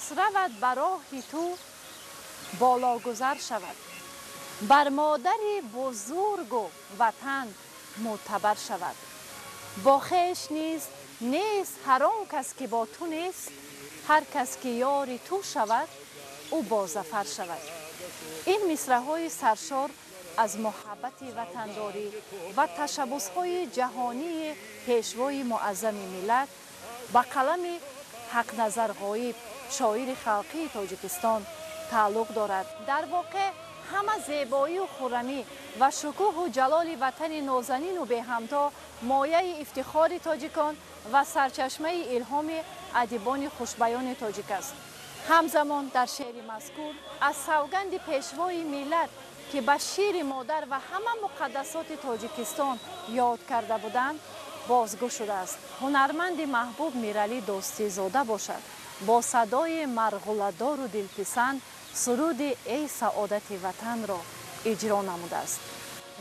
Кас равад ба роҳи ту бологузар шавад, бар модари бузургу ватан мӯътабар шавад. Бо хеш низ нест ҳар он кас ки бо ту нест, ҳар кас ки ёри ту шавад, ӯ бозафар шавад. Ин мисраҳои саршор аз муҳаббати ватандорӣ ва ташаббусҳои ҷаҳонии пешвои муаззами миллат ба қалами Ҳақназар Ғоиб, шоири халқии Тоҷикистон, тааллуқ дорад. Дар воқеъ ҳама зебоию хуррамӣ ва шукӯҳу ҷалоли ватани нозанину беҳамто мояи ифтихори тоҷикон ва сарчашмаи илҳоми адибони хушбаёни тоҷик аст. Ҳамзамон дар шеъри мазкур аз савганди пешвои миллат, ки ба шири модар ва ҳама муқаддасоти Тоҷикистон ёд карда буданд, бозгӯ шудааст. Ҳунарманди маҳбуб Миралӣ Дӯстизода бошад, бо садои марғуладору дилписанд суруди «Эй саодати ватанро» иҷро намудааст.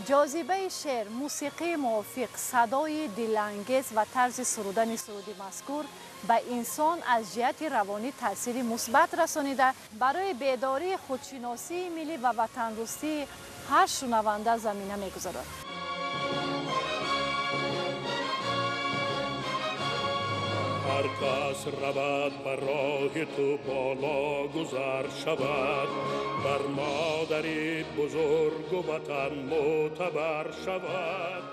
Ҷозибаи шеър, мусиқии мувофиқ, садои дилангез ва тарзи сурудани суруди мазкур ба инсон аз ҷиҳати равонӣ таъсири мусбат расонида, барои бедории худшиносии миллӣ ва ватандӯстии ҳар шунаванда замина мегузорад. Ҳар кас равад ба роҳи ту боло гузар шавад, бар модари бузургу ватан мӯътабар шавад.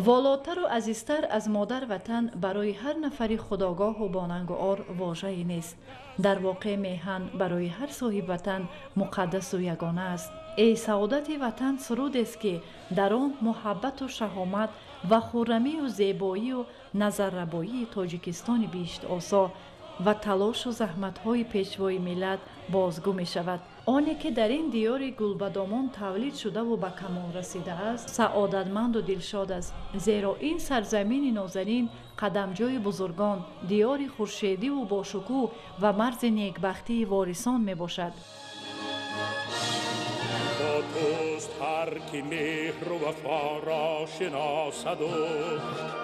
Волотару азизтар аз модар ватан барои ҳар нафари худогоҳу бонангу ор вожае нест. Дар воқеъ меҳан барои ҳар соҳибватан муқаддасу ягона аст. Эй саодати ватан сурудест, ки дар он муҳаббату шаҳомат ва хуррамию зебоию назаррабоии Тоҷикистони биҳиштосо ва талошу заҳматҳои пешвои миллат бозгӯ мешавад. Оне ки дар ин диёри гулбадомон тавлид шудаву ба камол расидааст, саодатманду дилшод аст, зеро ин сарзамини нозанин қадамҷои бузургон, диёри хуршедиву бошукӯҳ ва марзи некбахтии ворисон мебошад. Бо туст ҳар ки меҳру вафоро шиносаду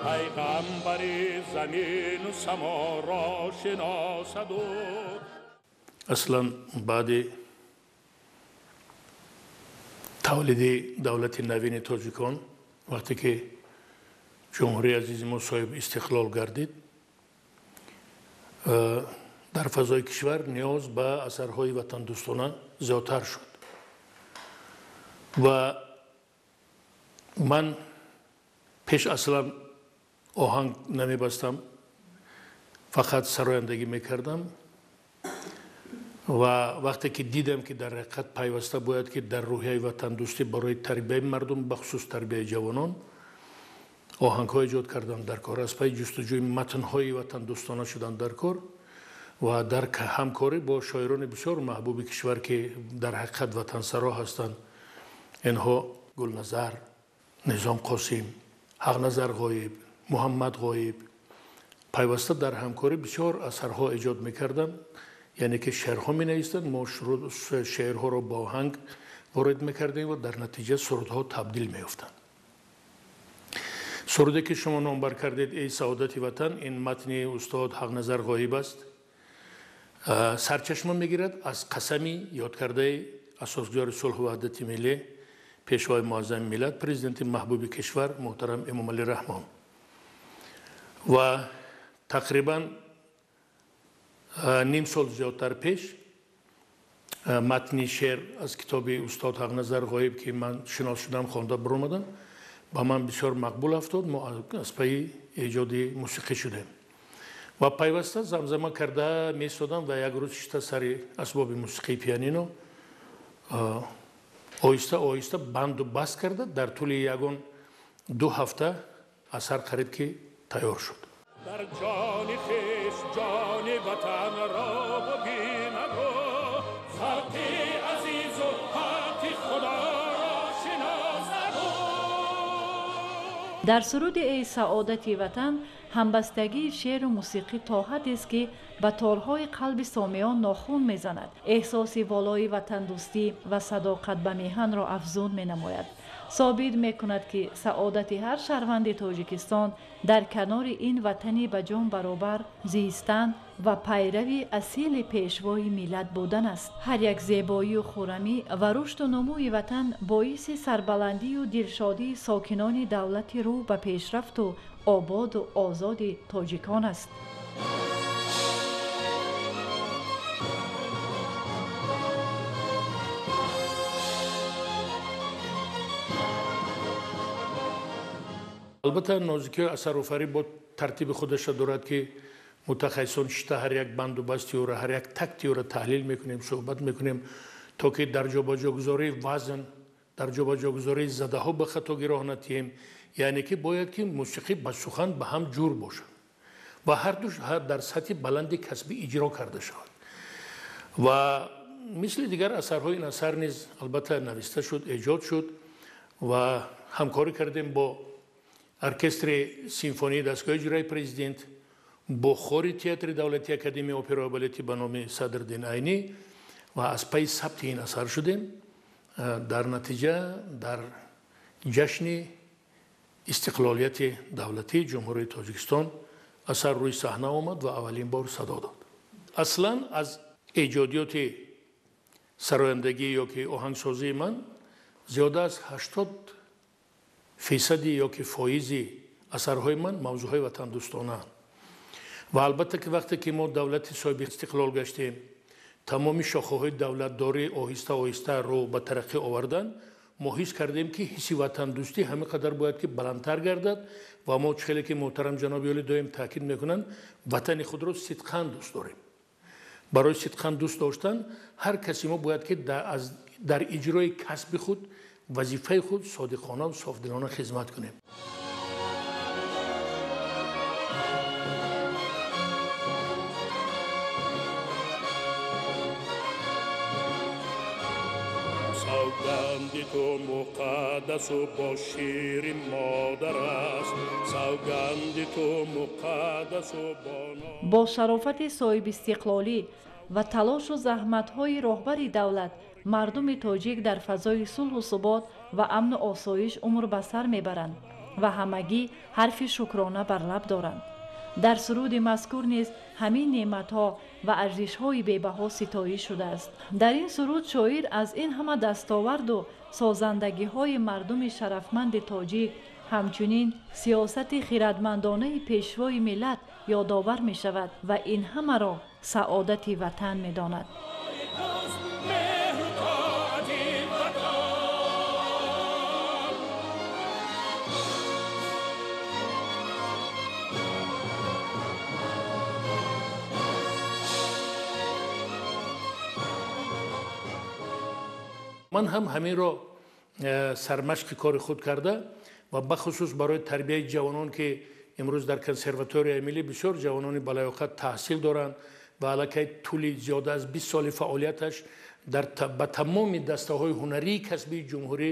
пайғамбари замину саморо шиносаду. Аслан баъди тавлиди давлати навини тоҷикон, вақте ки ҷумҳурии азизи мо соҳиби истиқлол гардид, дар фазои кишвар ниёз ба асарҳои ватандӯстона зиёдтар шуд ва ман пеш аслан оҳанг намебастам, фақат сарояндагӣ мекардам. Ва вақте ки дидам, ки дар ҳақиқат пайваста бояд ки дар рӯҳияи ватандӯстӣ барои тарбияи мардум, бахусус тарбияи ҷавонон, оҳангҳо эҷод кардам дар кор, аз пайи ҷустуҷӯи матнҳои ватандӯстона шудам дар кор ва дар ҳамкорӣ бо шоирони бисёр маҳбуби кишвар, ки дар ҳақиқат ватансаро ҳастанд, инҳо Гулназар, Низом Қосим, Ҳақназар Ғоиб, Муҳаммад Ғоиб, пайваста дар ҳамкорӣ бисёр асарҳо эҷод мекардам. Яъне ки шеърҳо менавистанд, мо шеърҳоро бо оҳанг ворид мекардем ва дар натиҷа сурудҳо табдил меёфтанд. Суруде ки шумо номбар кардед, «Эй саодати ватан», ин матни устод Ҳақназар Ғоиб аст. Сарчашма мегирад аз қасами ёдкардаи асосгузори сулҳу ваҳдати миллӣ, пешвои муаззами миллат, президенти маҳбуби кишвар муҳтарам Эмомалӣ Раҳмон. Ва тақрибан ним сол зиёдтар пеш матни шеър аз китоби устод Ҳақназар Ғоиб, ки ман шинос шудам, хонда баромадам, ба ман бисёр мақбул афтод. Мо аз пайи эҷоди мусиқӣ шудем ва пайваста замзама карда месодам ва як рӯз шиста сари асбоби мусиқии пианино оҳиста оҳиста банду баст карда, дар тӯли ягон 2 ҳафта асар қариб ки тайёр шуд. Дар ҷони хеш ҷони ватанро бибинаду халқи азизу ҳаққи худоро шиносаду. Дар суруди «Эй саодати ватан» ҳамбастагии шеъру мусиқӣ то ҳаддест, ки ба торҳои қалби сомеон нохун мезанад, эҳсоси волои ватандӯстӣ ва садоқат ба меҳанро афзун менамояд. Собит мекунад, ки саодати ҳар шаҳрванди Тоҷикистон дар канори ин ватани ба ҷон баробар зистан ва пайрави асили пешвои миллат будан аст. Ҳар як зебоию хуррамӣ ва рушду нумӯи ватан боиси сарбаландию дилшодии сокинони давлати рӯ ба пешрафту ободу озоди тоҷикон аст. Албатта, нозикиҳои асарофарӣ бо тартиби худаша дорад, ки мутахассисон шита ҳар як банду басти ӯро, ҳар як такти ӯро таҳлил мекунем, суҳбат мекунем, то ки дар ҷобаҷогузории вазн, дар ҷобаҷогузории задаҳо ба хатогӣ роҳ натиҳем. Яъне ки бояд ки мусиқӣ ба сухан ба ҳам ҷур бошад ва ҳарду дар сатҳи баланди касбӣ иҷро карда шавад. Ва мисли дигар асарҳо ин асар низ албатта нависта шуд, эҷод шуд ва ҳамкорӣ кардем бо оркестри симфонии дастгоҳи иҷрои президент, бо хори театри давлатии академияи опера ва балети ба номи Садриддин Айнӣ ва аз пайи сабти ин асар шудем. Дар натиҷа дар ҷашни истиқлолияти давлатии Ҷумҳурии Тоҷикистон асар рӯи саҳна омад ва аввалин бор садо дод. Аслан аз эҷодиёти сарояндагӣ ё ки оҳангсозии ман зиёда аз 80% ё ки фоизи асарҳои ман мавзӯъҳои ватандӯстонаанд. Ва албатта ки вақте ки мо давлати соҳиби истиқлол гаштем, тамоми шохаҳои давлатдорӣ оҳиста оҳиста рӯ ба тараққӣ оварданд, мо ҳис кардем, ки ҳисси ватандӯстӣ ҳамин қадар бояд ки баландтар гардад ва мо, хеле ки муҳтарам ҷаноби олӣ доим таъкид мекунанд, ватани худро сидқан дӯст дорем. Барои сидқан дӯст доштан ҳар каси мо бояд ки дар иҷрои касби худ, вазифаи худ содиқона ва софдилона хизмат кунем. Савганди ту муқаддасу бо шири модар аст, савганди ту муқаддасу бо Бо шарофати соҳибистиқлолӣ ва талошу заҳматҳои роҳбари давлат мардуми тоҷик дар фазои сулҳу субот ва амну осоиш умр ба сар мебаранд ва ҳамагӣ ҳарфи шукрона бар лаб доранд. Дар суруди мазкур низ ҳамин неъматҳо ва арзишҳои бебаҳо ситоиш шудааст. Дар ин суруд шоир аз ин ҳама дастоварду созандагиҳои мардуми шарафманди тоҷик, ҳамчунин сиёсати хирадмандонаи пешвои миллат ёдовар мешавад ва ин ҳамаро саодати ватан медонад. Меҳру тоати ватан. Ман ҳам ҳаминро сармашқи кори худ карда ва бахусус барои тарбияи ҷавонон, ки имрӯз дар консерваторияи миллӣ бисёр ҷавонони балаёқат таҳсил доранд ва аллакай тӯли зиёда аз 20 соли фаъолияташ ба тамоми дастаҳои ҳунарии касбии ҷумҳурӣ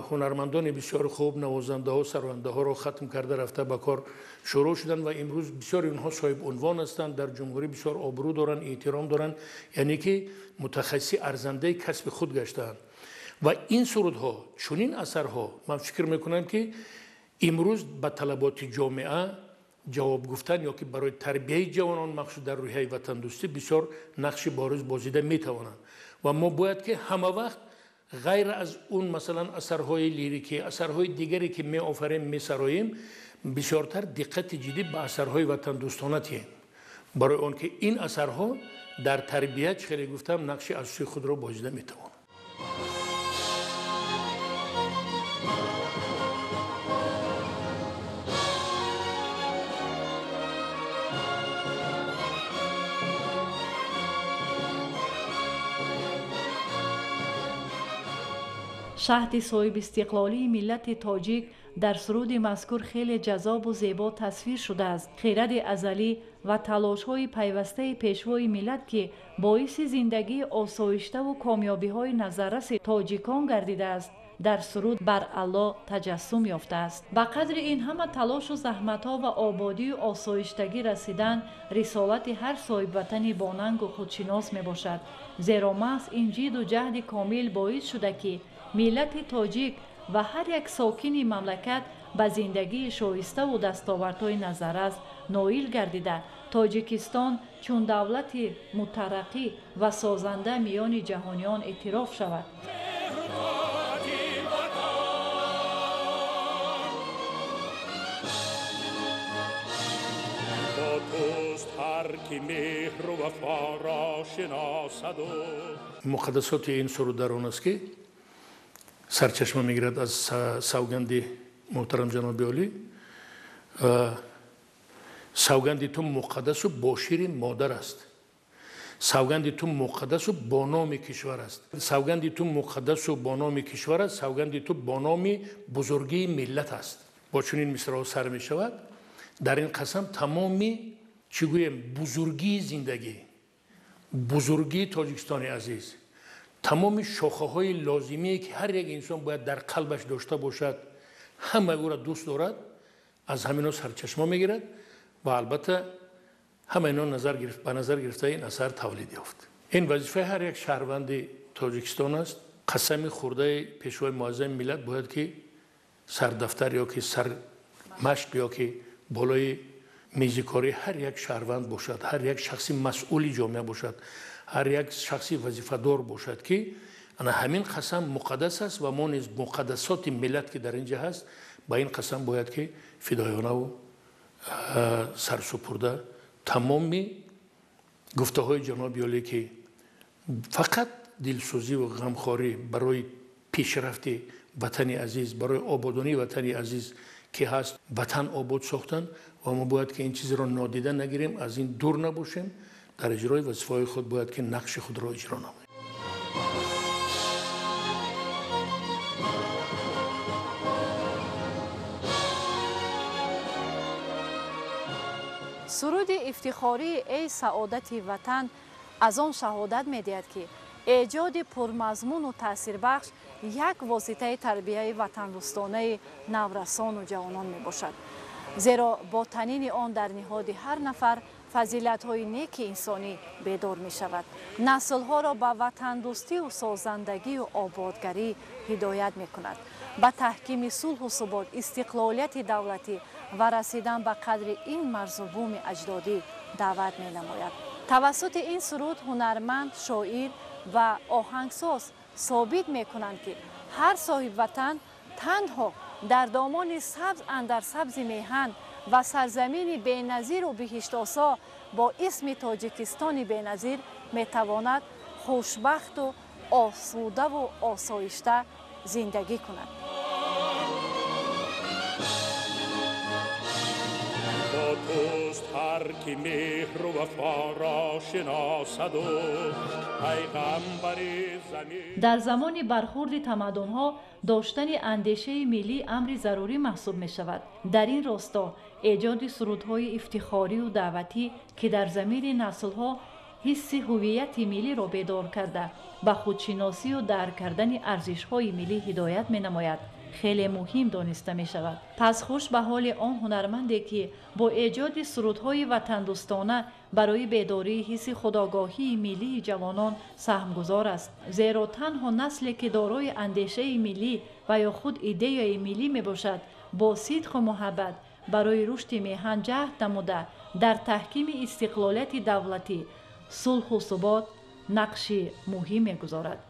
ҳунармандони бисёр хуб, навозандаҳо, сарояндаҳоро хатм карда рафта ба кор шурӯъ шуданд ва имрӯз бисёри онҳо соҳиб унвон ҳастанд, дар ҷумҳурӣ бисёр обрӯ доранд, эҳтиром доранд, яъне ки мутахассиси арзандаи касби худ гаштаанд. Ва ин сурудҳо, чунин асарҳо, ман фикр мекунам, ки имрӯз ба талаботи ҷомеа ҷавоб гуфтан ё ки барои тарбияи ҷавонон, махсус дар рӯҳияи ватандӯстӣ, бисёр нақши бориз бозида метавонанд. Ва мо бояд ки ҳама вақт ғайр аз он, масалан, асарҳои лирикӣ, асарҳои дигаре ки меофарем, месароем, бисёртар диққати ҷиддӣ ба асарҳои ватандӯстона тиҳем, барои он ки ин асарҳо дар тарбия, чӣ хеле гуфтам, нақши асосии худро бозида метавонанд. Шаҳди соҳибистиқлолии миллати тоҷик дар суруди мазкур хеле ҷаззобу зебо тасвир шудааст. Хиради азалӣ ва талошҳои пайвастаи пешвои миллат, ки боиси зиндагии осоиштаву комёбиҳои назарраси тоҷикон гардидааст, дар суруд баръало таҷассум ёфтааст. Ба қадри ин ҳама талошу заҳматҳо ва ободию осоиштагӣ расидан рисолати ҳар соҳибватани бонангу худшинос мебошад, зеро маҳз ин ҷиду ҷаҳди комил боис шуда, ки миллати тоҷик ва ҳар як сокини мамлакат ба зиндагии шоиставу дастовардҳои назаррас ноил гардида, Тоҷикистон чун давлати мутараққӣ ва созанда миёни ҷаҳониён эътироф шавад. Муқаддасоти ин суруд дар он аст, ки сарчашма мегирад аз савганди муҳтарам ҷаноби олӣ. Савганди ту муқаддасу бо шири модар аст, савганди ту муқаддасу бо номи кишвар аст, савганди ту муқаддасу бо номи кишвар аст, савганди ту бо номи бузургии миллат аст. Бо чунин мисраҳо сар мешавад. Дар ин қасам тамоми, чӣ гӯем, бузургии зиндагӣ, бузургии Тоҷикистони азиз, тамоми шохаҳои лозимие, ки ҳар як инсон бояд дар қалбаш дошта бошад, ҳама ӯро дӯст дорад, аз ҳамино сарчашма мегирад ва албатта ҳама ино ба назар гирифта ин асар тавлид ёфт. Ин вазифаи ҳар як шаҳрванди Тоҷикистон аст. Қасами хурдаи пешвои муаззами миллат бояд ки сардафтар ё ки сармашқ ё ки болои мизи кори ҳар як шаҳрванд бошад, ҳар як шахси масъули ҷомеа бошад, ҳар як шахси вазифадор бошад, ки ана ҳамин қасам муқаддас аст ва мо низ муқаддасоти миллат, ки дар ин ҷа ҳаст, ба ин қасам бояд ки фидоёнаву сарсупурда тамоми гуфтаҳои ҷаноби олӣ, ки фақат дилсӯзиву ғамхорӣ барои пешрафти ватани азиз, барои ободонии ватани азиз ки ҳаст, ватан обод сохтан, ва мо бояд ки ин чизро нодида нагирем, аз ин дур набошем, дар иҷрои вазифаҳои худ бояд ки нақши худро иҷро намоем. Суруди ифтихории «Эй саодати ватан» аз он шаҳодат медиҳад, ки эҷоди пурмазмуну таъсирбахш як воситаи тарбияи ватандӯстонаи наврасону ҷавонон мебошад, зеро бо танини он дар ниҳоди ҳар нафар фазилатҳои неки инсонӣ бедор мешавад, наслҳоро ба ватандӯстию созандагию ободгарӣ ҳидоят мекунад, ба таҳкими сулҳу субот, истиқлолияти давлатӣ ва расидан ба қадри ин марзу буми аҷдодӣ даъват менамояд. Тавассути ин суруд ҳунарманд, шоир ва оҳангсоз собит мекунанд, ки ҳар соҳибватан танҳо дар домони сабз андар сабзи меҳан ва сарзамини беназиру биҳиштосо бо исми Тоҷикистони беназир метавонад хушбахту осудаву осоишта зиндагӣ кунад. Туст ҳар ки меҳру вафоро шиносаду пайғамбари замин. Дар замони бархурди тамаддунҳо доштани андешаи миллӣ амри зарурӣ маҳсуб мешавад. Дар ин росто эҷоди сурудҳои ифтихорию даъватӣ, ки дар замири наслҳо ҳисси ҳуввияти миллиро бедор карда, ба худшиносию дарк кардани арзишҳои миллӣ ҳидоят менамояд, хеле муҳим дониста мешавад. Пас хуш ба ҳоли он ҳунарманде, ки бо эҷоди сурудҳои ватандӯстона барои бедории ҳисси худогоҳии миллии ҷавонон саҳмгузор аст, зеро танҳо насле, ки дорои андешаи миллӣ ва ё худ идеяи миллӣ мебошад, бо сидқу муҳаббат барои рушди меҳан ҷаҳд намуда, дар таҳкими истиқлолияти давлатӣ, сулҳу субот нақши муҳим мегузорад.